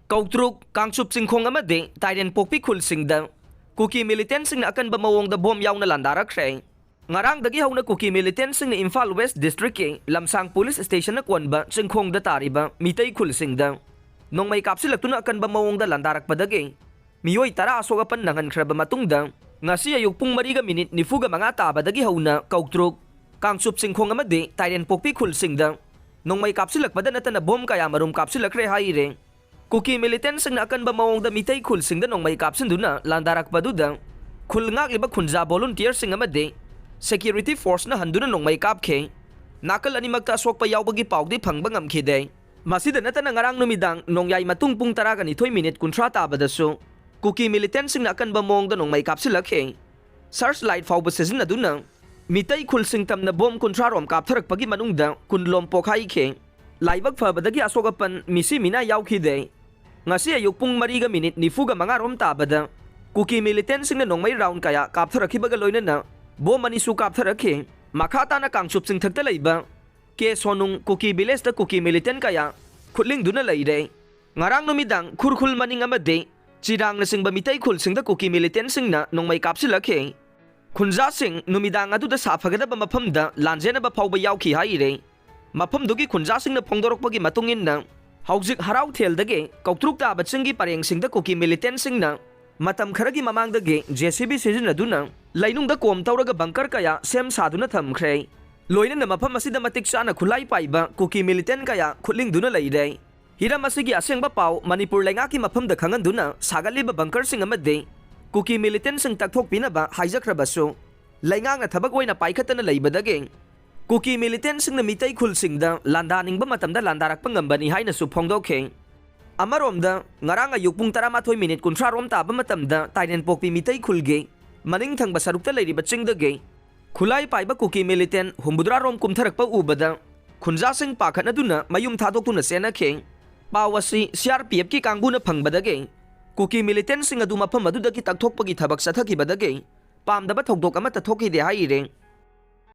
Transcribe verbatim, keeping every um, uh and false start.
ꯀꯧꯇ꯭ꯔꯨꯛ, ꯀꯥꯡꯆꯨꯞ ꯆꯤꯡꯈꯣꯡ ꯑꯃꯗꯤ ꯇꯥꯏꯔꯦꯟꯄꯣꯛꯄꯤ ꯈꯨꯜꯁꯤꯡꯗ ꯀꯨꯀꯤ ꯃꯤꯂꯤꯇꯦꯟꯁꯤꯡꯅ ꯑꯀꯟꯕ ꯃꯑꯣꯡꯗ ꯕꯣꯝ ꯌꯥꯎꯅ ꯂꯥꯟꯗꯥꯔꯛꯈ꯭ꯔꯦ꯫ ꯉꯔꯥꯡꯗꯒꯤ ꯍꯧꯅ ꯀꯨꯀꯤ ꯃꯤꯂꯤꯇꯦꯟꯁꯤꯡꯅ ꯏꯝꯐꯥꯜ ꯋꯦꯁ ꯗꯤꯁꯇ꯭ꯔꯤꯛꯀꯤ ꯂꯝꯁꯥꯡ ꯄꯨꯂꯤꯁ ꯁ꯭ꯇꯦꯁꯟꯅ ꯀꯣꯟꯕ ꯆꯤꯡꯈꯣꯡꯗ ꯇꯥꯔꯤꯕ ꯃꯤꯇꯩ ꯈꯨꯜꯁꯤꯡꯗ ꯅꯣꯡꯃꯩ ꯀꯥꯞꯁꯤꯜꯂꯛꯇꯨꯅ ꯑꯀꯟꯕ ꯃꯑꯣꯡꯗ ꯂꯥꯟꯗꯥꯔꯛꯄꯗꯒꯤ ꯃꯤꯑꯣꯏ ꯇꯔꯥ ꯑꯁꯣꯛ ꯑꯄꯟ ꯅꯪꯍꯟꯈ꯭ꯔꯕ ꯃꯇꯨꯡꯗ, ꯉꯁꯤ ꯑꯌꯨꯛ ꯄꯨꯡ ꯃꯔꯤꯒ ꯃꯤꯅꯤꯠ ꯅꯤꯐꯨꯒ ꯃꯉꯥ ꯇꯥꯕꯗꯒꯤ ꯍꯧꯅ ꯀꯧꯇ꯭ꯔꯨꯛ, ꯀꯥꯡꯆꯨꯞ ꯆꯤꯡꯈꯣꯡ ꯑꯃꯗꯤ ꯇꯥꯏꯔꯦꯟꯄꯣꯛꯄꯤ ꯈꯨꯜꯁꯤꯡꯗ ꯅꯣꯡꯃꯩ ꯀꯥꯞꯁꯤꯜꯂꯛꯄꯗ ꯅꯠꯇꯅ ꯕꯣꯝ ꯀꯌꯥꯃꯔꯨꯝ ꯀꯥꯞꯁꯤꯜꯂꯛꯈ꯭ꯔꯦ ꯍꯥꯏꯔꯦ꯫ ꯀꯨꯀꯤ ꯃꯤꯂꯤꯇꯦꯟꯁꯤꯡꯅ ꯑꯀꯟꯕ ꯃꯑꯣꯡꯗ ꯃꯤꯇꯩ ꯈꯨꯜꯁꯤꯡꯗ ꯅꯣꯡꯃꯩ ꯀꯥꯞꯁꯤꯟꯗꯨꯅ ꯂꯥꯟꯗꯥꯔꯛꯄꯗꯨꯗ ꯈꯨꯜ ꯉꯥꯛꯂꯤꯕ ꯈꯨꯟꯖꯥ ꯚꯣꯂꯨꯟꯇꯤꯌꯔꯁꯤꯡ ꯑꯃꯗꯤ ꯁꯦꯀ꯭ꯌꯨꯔꯤꯇꯤ ꯐꯣꯔꯁꯅ ꯍꯟꯗꯨꯅ ꯅꯣꯡꯃꯩ ꯀꯥꯞꯈꯤ꯫ ꯅꯥꯀꯜ ꯑꯅꯤꯃꯛꯇ ꯑꯁꯣꯛꯄ ꯌꯥꯎꯕꯒꯤ ꯄꯥꯎꯗꯤ ꯐꯪꯕ ꯉꯝꯈꯤꯗꯦ꯫ ꯃꯁꯤꯗ ꯅꯠꯇꯅ ꯉꯔꯥꯡ ꯅꯨꯃꯤꯗꯥꯡ ꯅꯣꯡꯌꯥꯏ ꯃꯇꯨꯡ ꯄꯨꯡ ꯇꯔꯥꯒ ꯅꯤꯊꯣꯏ ꯃꯤꯅꯤꯠ ꯀꯨꯟꯊ꯭ꯔꯥ ꯇꯥꯕꯗꯁꯨ ꯀꯨꯀꯤ ꯃꯤꯂꯤꯇꯦꯟꯁꯤꯡꯅ ꯑꯀꯟꯕ ꯃꯑꯣꯡꯗ ꯅꯣꯡꯃꯩ ꯀꯥꯞꯁꯤꯜꯂꯛꯈꯤ꯫ ꯁꯔꯆ ꯂꯥꯏꯠ ꯐꯥꯎꯕ ꯁꯤꯖꯤꯟꯅꯗꯨꯅ ꯃꯤꯇꯩ ꯈꯨꯜꯁꯤꯡ ꯇꯝꯅ ꯕꯣꯝ ꯀꯨꯟꯊ꯭ꯔꯥ ꯔꯣꯝ ꯀꯥꯞꯊꯔꯛꯄꯒꯤ ꯃꯅꯨꯡꯗ ꯀꯨꯟ ꯂꯣꯝ ꯄꯣꯛꯈꯥꯏꯈꯤ꯫ ꯂꯥꯏꯕꯛ ꯐꯕꯗꯒꯤ ꯑꯁꯣꯛ ꯑꯄꯟ ꯃꯤꯁꯤ ꯃꯤꯅꯥ ꯌꯥꯎꯈꯤꯗꯦ꯫ ꯉꯁꯤ ꯑꯌꯨꯛ ꯄꯨꯡ ꯃꯔꯤꯒ ꯃꯤꯅꯤꯠ ꯅꯤꯐꯨꯒ ꯃꯉꯥ ꯔꯣꯝ ꯇꯥꯕꯗ ꯀꯨꯀꯤ ꯃꯤꯂꯤꯇꯦꯟꯁꯤꯡꯅ ꯅꯣꯡꯃꯩ ꯔꯥꯎꯟ ꯀꯌꯥ ꯀꯥꯞꯊꯔꯛꯈꯤꯕꯒ ꯂꯣꯏꯅꯅ ꯕꯣꯝ ꯑꯅꯤꯁꯨ ꯀꯥꯞꯊꯔꯛꯈꯤ꯫ ꯃꯈꯥ ꯇꯥꯅ ꯀꯥꯡꯆꯨꯞ ꯆꯤꯡꯊꯛꯇ ꯂꯩꯕ ꯀꯦ ꯁꯣꯅꯨꯡ ꯀꯨꯀꯤ ꯚꯤꯂꯦꯖꯇ ꯀꯨꯀꯤ ꯃꯤꯂꯤꯇꯦꯟ ꯀꯌꯥ ꯈꯨꯠꯂꯤꯡꯗꯨꯅ ꯂꯩꯔꯦ꯫ ꯉꯔꯥꯡ ꯅꯨꯃꯤꯗꯥꯡ ꯈꯨꯔꯈꯨꯜ ꯃꯅꯤꯡ ꯑꯃꯗꯤ ꯆꯤꯔꯥꯡꯅꯆꯤꯡꯕ ꯃꯤꯇꯩ ꯈꯨꯜꯁꯤꯡꯗ ꯀꯨꯀꯤ ꯃꯤꯂꯤꯇꯦꯟꯁꯤꯡꯅ ꯅꯣꯡꯃꯩ ꯀꯥꯞꯁꯤꯜꯂꯛꯈꯤ꯫ ꯈꯨꯟꯖꯥꯁꯤꯡ ꯅꯨꯃꯤꯗꯥꯡ ꯑꯗꯨꯗ ꯁꯥꯐꯒꯗꯕ ꯃꯐꯝꯗ ꯂꯥꯟꯖꯦꯟꯅꯕ ꯐꯥꯎꯕ ꯌꯥꯎꯈꯤ ꯍꯥꯏꯔꯦ꯫ ꯃꯐꯝꯗꯨꯒꯤ ꯈꯨꯟꯖꯥꯁꯤꯡꯅ ꯐꯣꯡꯗꯣꯔꯛꯄꯒꯤ ꯃꯇꯨꯡ ꯏꯟꯅ, ꯍꯧꯖꯤꯛ ꯍꯔꯥꯎꯊꯦꯜꯗꯒꯤ ꯀꯧꯇ꯭ꯔꯨꯛ ꯇꯥꯕ ꯆꯤꯡꯒꯤ ꯄꯔꯦꯡꯁꯤꯡꯗ ꯀꯨꯀꯤ ꯃꯤꯂꯤꯇꯦꯟꯁꯤꯡꯅ ꯃꯇꯝ ꯈꯔꯒꯤ ꯃꯃꯥꯡꯗꯒꯤ ꯖꯦ ꯁꯤ ꯕꯤ ꯁꯤꯖꯤꯟꯅꯗꯨꯅ ꯂꯩꯅꯨꯡꯗ ꯀꯣꯝ ꯇꯧꯔꯒ ꯕꯪꯀꯔ ꯀꯌꯥ ꯁꯦꯝ ꯁꯥꯗꯨꯅ ꯊꯝꯈ꯭ꯔꯦ꯫ ꯂꯣꯏꯅꯅ ꯃꯐꯝ ꯑꯁꯤꯗ ꯃꯇꯤꯛ ꯆꯥꯅ ꯈꯨꯠꯂꯥꯏ ꯄꯥꯏꯕ ꯀꯨꯀꯤ ꯃꯤꯂꯤꯇꯦꯟ ꯀꯌꯥ ꯈꯨꯠꯂꯤꯡꯗꯨꯅ ꯂꯩꯔꯦ꯫ ꯍꯤꯔꯝ ꯑꯁꯤꯒꯤ ꯑꯁꯦꯡꯕ ꯄꯥꯎ ꯃꯅꯤꯄꯨꯔ ꯂꯩꯉꯥꯛꯀꯤ ꯃꯐꯝꯗ ꯈꯪꯍꯟꯗꯨꯅ ꯁꯥꯒꯠꯂꯤꯕ ꯕꯪꯀꯔꯁꯤꯡ ꯑꯃꯗꯤ ꯀꯨꯀꯤ ꯃꯤꯂꯤꯇꯦꯟꯁꯤꯡ ꯇꯛꯊꯣꯛꯄꯤꯅꯕ ꯍꯥꯏꯖꯈ꯭ꯔꯕꯁꯨ, ꯂꯩꯉꯥꯛꯅ ꯊꯕꯛ ꯑꯣꯏꯅ ꯄꯥꯏꯈꯠꯇꯅ ꯂꯩꯕꯗꯒꯤ ꯀꯨꯀꯤ ꯃꯤꯂꯤꯇꯦꯟꯁꯤꯡꯅ ꯃꯤꯇꯩ ꯈꯨꯜꯁꯤꯡꯗ ꯂꯥꯟꯗꯥꯅꯤꯡꯕ ꯃꯇꯝꯗ ꯂꯥꯟꯗꯥꯔꯛꯄ ꯉꯝꯕꯅꯤ ꯍꯥꯏꯅꯁꯨ ꯐꯣꯡꯗꯣꯛꯈꯤ꯫ ꯑꯃꯔꯣꯝꯗ, ꯉꯔꯥꯡ ꯑꯌꯨꯛ ꯄꯨꯡ ꯇꯔꯥꯃꯥꯊꯣꯏ ꯃꯤꯅꯤꯠ ꯀꯨꯟꯊ꯭ꯔꯥ ꯔꯣꯝ ꯇꯥꯕ ꯃꯇꯝꯗ ꯇꯥꯏꯔꯦꯟꯄꯣꯛꯄꯤ ꯃꯤꯇꯩ ꯈꯨꯜꯒꯤ ꯃꯅꯤꯡ ꯊꯪꯕ ꯁꯔꯨꯛꯇ ꯂꯩꯔꯤꯕ ꯆꯤꯡꯗꯒꯤ ꯈꯨꯠꯂꯥꯏ ꯄꯥꯏꯕ ꯀꯨꯀꯤ ꯃꯤꯂꯤꯇꯦꯟ ꯍꯨꯝꯐꯨꯇꯔꯥ ꯔꯣꯝ ꯀꯨꯝꯊꯔꯛꯄ ꯎꯕꯗ ꯈꯨꯟꯖꯥꯁꯤꯡ ꯄꯥꯈꯠꯅꯗꯨꯅ ꯃꯌꯨꯝ ꯊꯥꯗꯣꯛꯇꯨꯅ ꯆꯦꯟꯅꯈꯤ꯫ ꯄꯥꯎ ꯑꯁꯤ ꯁꯤ ꯑꯥꯔ ꯄꯤ ꯑꯦꯐꯀꯤ ꯀꯥꯡꯕꯨꯅ ꯐꯪꯕꯗꯒꯤ ꯀꯨꯀꯤ ꯃꯤꯂꯤꯇꯦꯟꯁꯤꯡ ꯑꯗꯨ ꯃꯐꯝ ꯑꯗꯨꯗꯒꯤ ꯇꯛꯊꯣꯛꯄꯒꯤ ꯊꯕꯛ ꯆꯠꯊꯈꯤꯕꯗꯒꯤ ꯄꯥꯝꯗꯕ ꯊꯧꯗꯣꯛ ꯑꯃꯠꯇ ꯊꯣꯛꯈꯤꯗꯦ ꯍꯥꯏꯔꯦ꯫